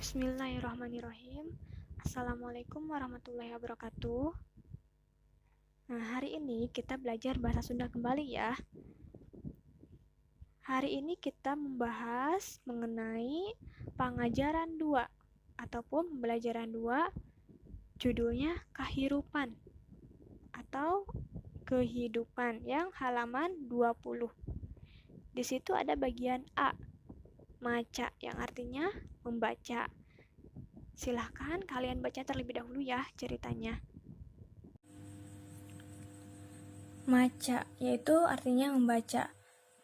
Bismillahirrahmanirrahim. Assalamualaikum warahmatullahi wabarakatuh. Nah, hari ini kita belajar bahasa Sunda kembali ya. Hari ini kita membahas mengenai pangajaran 2 ataupun pembelajaran 2, judulnya Kahirupan atau Kehidupan yang halaman 20. Di situ ada bagian A, maca, yang artinya membaca. Silahkan kalian baca terlebih dahulu ya ceritanya. Maca, yaitu artinya membaca.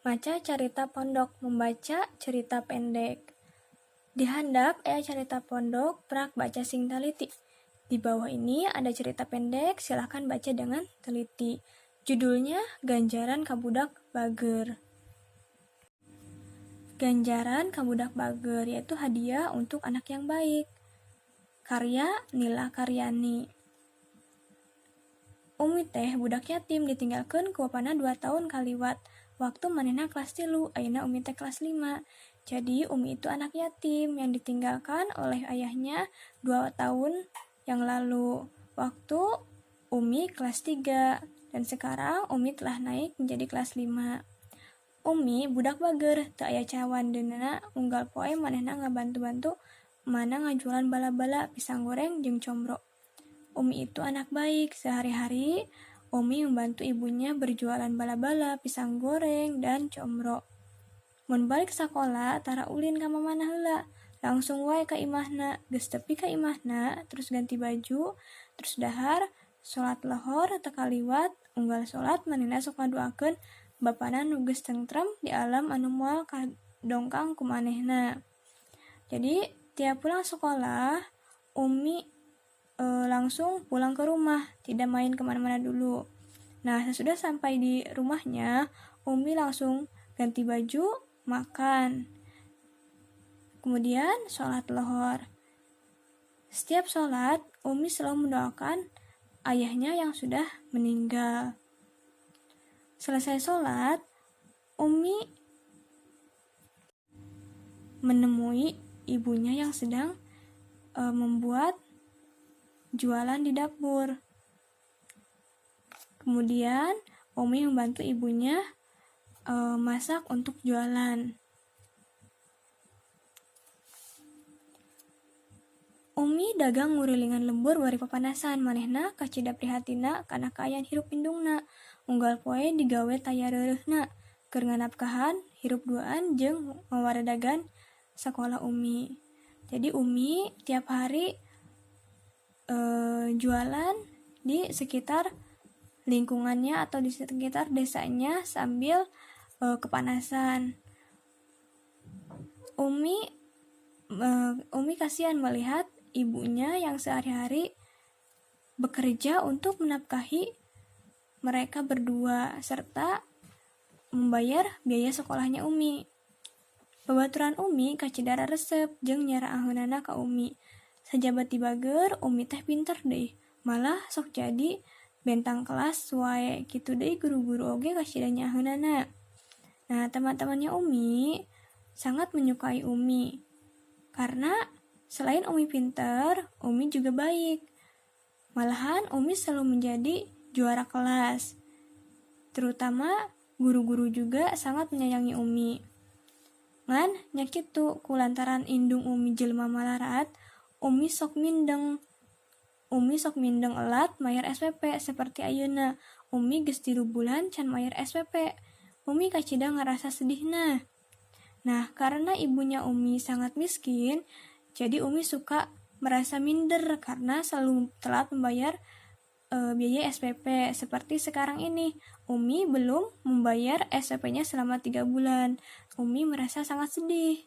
Maca carita pondok, membaca cerita pendek. Di handap aya carita pondok, prak baca sing taliti. Di bawah ini ada cerita pendek, silahkan baca dengan teliti. Judulnya Ganjaran Ka Budak Bageur. Ganjaran Ka Budak Bageur, yaitu hadiah untuk anak yang baik. Karya Nila Karyani. Umi teh budak yatim ditinggalkeun ku bapana 2 tahun kaliwat. Waktu manehna kelas 3, ayeuna Umi teh kelas 5. Jadi Umi itu anak yatim yang ditinggalkan oleh ayahnya 2 tahun yang lalu. Waktu Umi kelas 3 dan sekarang Umi telah naik menjadi kelas 5. Umi budak bageur, teu aya cawandeunana, unggal poe manehna ngabantu-bantu mana ngajualan bala-bala, pisang goreng, jeung combro. Umi itu anak baik, sehari-hari Umi membantu ibunya berjualan bala-bala, pisang goreng, dan combro. Mun balik sakola, tara ulin ka mamana heula, langsung wae ka imahna, geus tepi ka imahna, terus ganti baju, terus dahar, salat lohor teu kaliwat, unggal salat manehna sok ngaduakeun bapana nu geus tentrem di alam anu moal kadongkang ku manehna. Jadi tiap pulang sekolah, Umi langsung pulang ke rumah, tidak main kemana-mana dulu. Nah, sesudah sampai di rumahnya, Umi langsung ganti baju, makan. Kemudian sholat lohor. Setiap sholat, Umi selalu mendoakan ayahnya yang sudah meninggal. Selesai sholat, Umi menemui ibunya yang sedang membuat jualan di dapur. Kemudian Umi membantu ibunya masak untuk jualan. Umi dagang ngurilingan lembur bari papanasan, manehna kacida prihatina kana kaayaan hirup indungna. Unggal poe digawe taya reureuhna, keur nganapkahan hirup duaan jeung ngawaradagan sekolah Umi. Jadi Umi tiap hari jualan di sekitar lingkungannya atau di sekitar desanya sambil kepanasan. Umi kasihan melihat ibunya yang sehari-hari bekerja untuk menafkahi mereka berdua serta membayar biaya sekolahnya Umi. Babaturan Umi kacida resep jeung nyaraaheunana ka Umi. Sajaba ti bageur, Umi teh pinter deui, malah sok jadi bentang kelas wae kitu deui, guru-guru oge kacida nyaaheunana. Nah, teman-temannya Umi sangat menyukai Umi karena selain Umi pinter, Umi juga baik. Malahan Umi selalu menjadi juara kelas. Terutama guru-guru juga sangat menyayangi Umi. Ngan nya kitu, kulantaran indung Umi jelema malarat, Umi sok mindeng. Umi sok mindeng elat mayar SPP seperti ayeuna. Umi geus 3 bulan can mayar SPP. Umi kacida ngarasa sedihna. Nah, karena ibunya Umi sangat miskin, jadi Umi suka merasa minder karena selalu telat membayar biaya SPP. Seperti sekarang ini, Umi belum membayar SPP-nya selama 3 bulan. Umi merasa sangat sedih.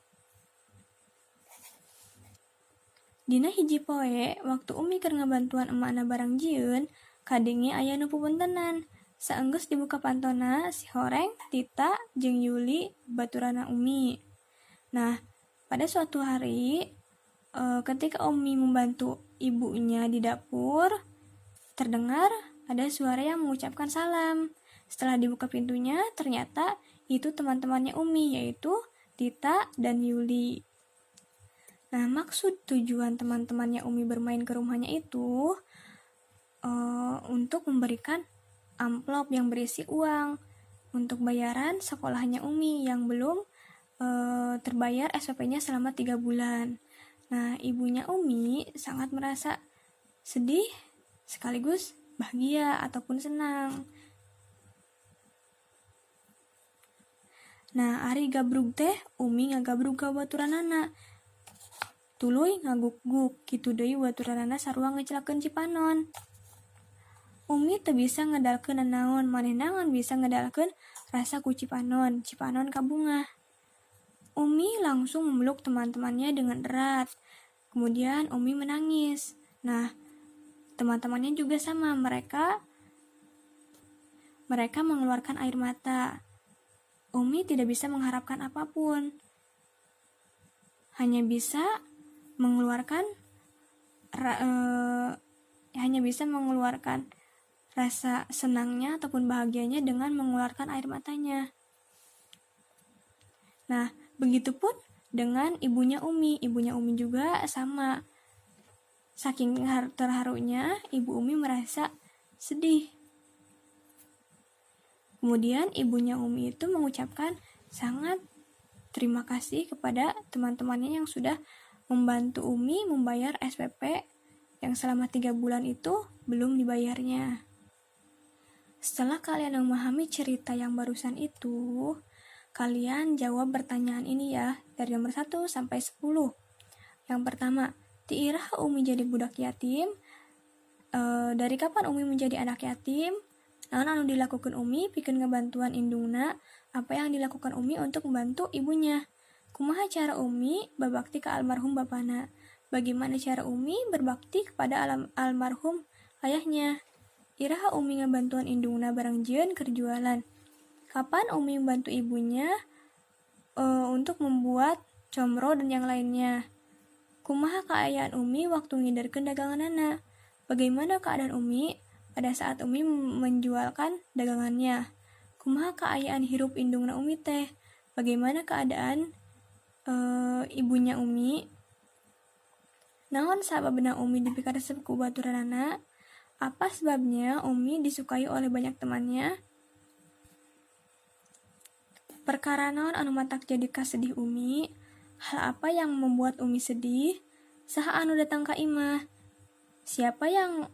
Dina hiji poe, waktu Umi keur ngabantuan emakna barang jieun, kadenge aya nu pupuntenan. Saenggeus dibuka pantona, si Horeng, Tita, jeung Yuli baturana Umi. Nah, pada suatu hari, ketika Umi membantu ibunya di dapur, terdengar ada suara yang mengucapkan salam. Setelah dibuka pintunya, ternyata itu teman-temannya Umi, yaitu Tita dan Yuli. Nah, maksud tujuan teman-temannya Umi bermain ke rumahnya itu untuk memberikan amplop yang berisi uang untuk bayaran sekolahnya Umi yang belum terbayar SPP-nya selama 3 bulan. Nah, ibunya Umi sangat merasa sedih sekaligus bahagia ataupun senang. Nah, ari gabrug teh Umi ngagabrug ka baturanana. Tuluy ngaguk-guk, kitu deui baturanana sarua ngecelakeun Cipanon. Umi teu bisa ngedalkeun nanaon, manehna ngan bisa ngedalkeun rasa ku Cipanon, Cipanon kabungah. Umi langsung memeluk teman-temannya dengan erat. Kemudian Umi menangis. Nah, teman-temannya juga sama, mereka mereka mengeluarkan air mata. Umi tidak bisa mengharapkan apapun. Hanya bisa mengeluarkan rasa senangnya ataupun bahagianya dengan mengeluarkan air matanya. Nah, begitupun dengan ibunya Umi. Ibunya Umi juga sama. Saking terharunya, ibu Umi merasa sedih. Kemudian ibunya Umi itu mengucapkan sangat terima kasih kepada teman-temannya yang sudah membantu Umi membayar SPP yang selama 3 bulan itu belum dibayarnya. Setelah kalian memahami cerita yang barusan itu, kalian jawab pertanyaan ini ya, dari nomor 1 sampai 10. Yang pertama, ti iraha Umi jadi budak yatim? Dari kapan Umi menjadi anak yatim? Naon anu dilakukan Umi pikeun ngebantuan indungna? Apa yang dilakukan Umi untuk membantu ibunya? Kumaha cara Umi babakti ke almarhum bapana? Bagaimana cara Umi berbakti kepada almarhum ayahnya? Iraha Umi ngebantuan indungna barang jieun keur jualan? Kapan Umi membantu ibunya untuk membuat comro dan yang lainnya? Kumaha kaayaan Umi waktu ngiderkeun daganganana? Bagaimana keadaan Umi pada saat Umi menjualkan dagangannya? Kumaha kaayaan hirup indungna Umi teh? Bagaimana keadaan ibunya Umi? Naon sababna Umi dipikaresep ku baturanana? Apa sebabnya Umi disukai oleh banyak temannya? Perkara naon anu matak jadi kasedih Umi? Hal apa yang membuat Umi sedih? Saha anu datang ka imah? Siapa yang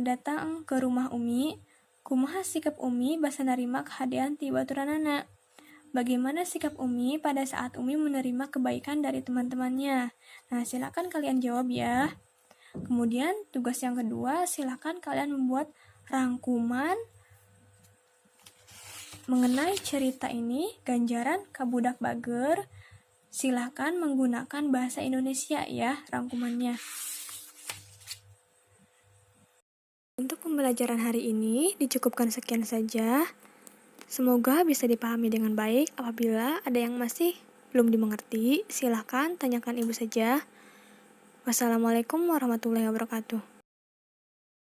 datang ke rumah Umi? Kumaha sikap Umi basa narima kahadean ti baturanana? Bagaimana sikap Umi pada saat Umi menerima kebaikan dari teman-temannya? Nah, silakan kalian jawab ya. Kemudian tugas yang kedua, silakan kalian membuat rangkuman mengenai cerita ini, Ganjaran Ka Budak Bager. Silahkan menggunakan bahasa Indonesia ya rangkumannya. Untuk pembelajaran hari ini dicukupkan sekian saja. Semoga bisa dipahami dengan baik. Apabila ada yang masih belum dimengerti, silahkan tanyakan ibu saja. Wassalamualaikum warahmatullahi wabarakatuh.